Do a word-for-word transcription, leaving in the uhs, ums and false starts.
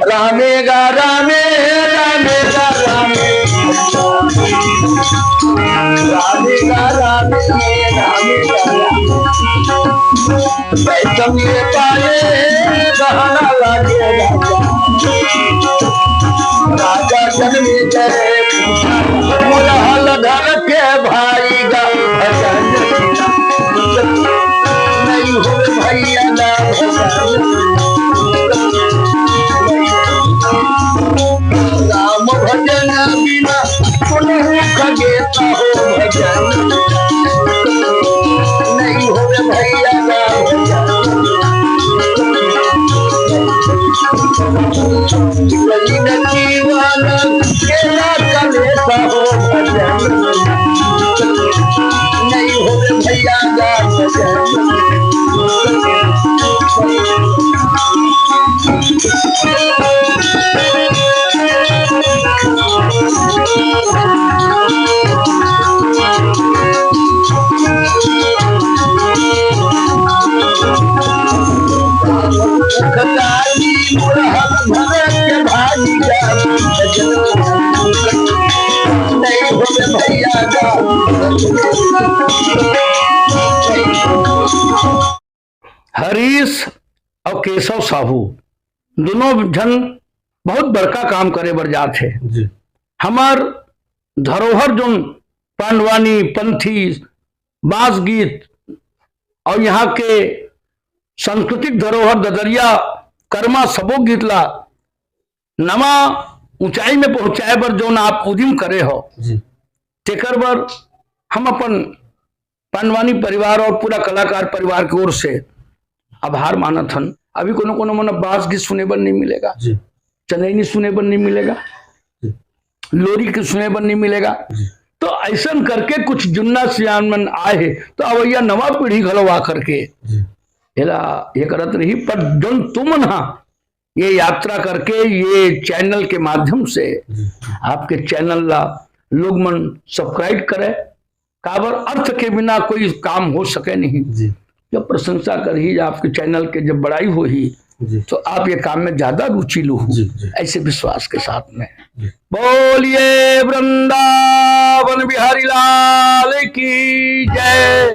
रामे गा रामे, रामे गा रामे, रामे गा रामे, रामे गा रामे। पैतम ये पाए गहना लागे राजा। राजा जन्मे जय मोर हल धर के भाई गा भजन। नहीं हो भैया ना भजन। राम भजन बिना सुनहु खगे कहो भजन। नहीं हो भैया ना भजन। जीवन जीवन केला कले कहो भजन। नहीं हो भैया ना भजन। हरीश और केशव साहू दोनों झन बहुत बड़का काम करे बर जात हे। जी। हमर धरोहर जोन पांडवानी, पंथी, बास गीत और यहाँ के सांस्कृतिक धरोहर ददरिया, करमा, सबो गीत ला नवा ऊंचाई में पहुंचाए बर जोन आप उदिम करे हो, जी। तेकर बर हम अपन पांडवानी परिवार और पूरा कलाकार परिवार के ओर से आभार मानत हन। अभी कोनो कोनो मन बास गीत सुने बर नहीं मिलेगा, जी। चंदैनी सुने बर नहीं मिलेगा, जी। लोरी के सुने बर नहीं मिलेगा। जी। तो ऐसन करके कुछ जुन्ना सियान मन आए हे, तो अवैया नवा पीढ़ी घलो आ करके जी। एला ये करत रही। पर जोन तुमन हा ये यात्रा करके ये चैनल के माध्यम से जी। आपके चैनल ला लोग मन सब्सक्राइब करे, काबर अर्थ के बिना कोई काम हो सके नहीं। जी। जब प्रशंसा करही, आपके चैनल के जब बड़ाई होही, जी। तो आप ये काम में ज्यादा रुचि लूहू, जी, जी। ऐसे विश्वास के साथ में। जी। बोलिए वृंदावन बिहारी लाल की जय।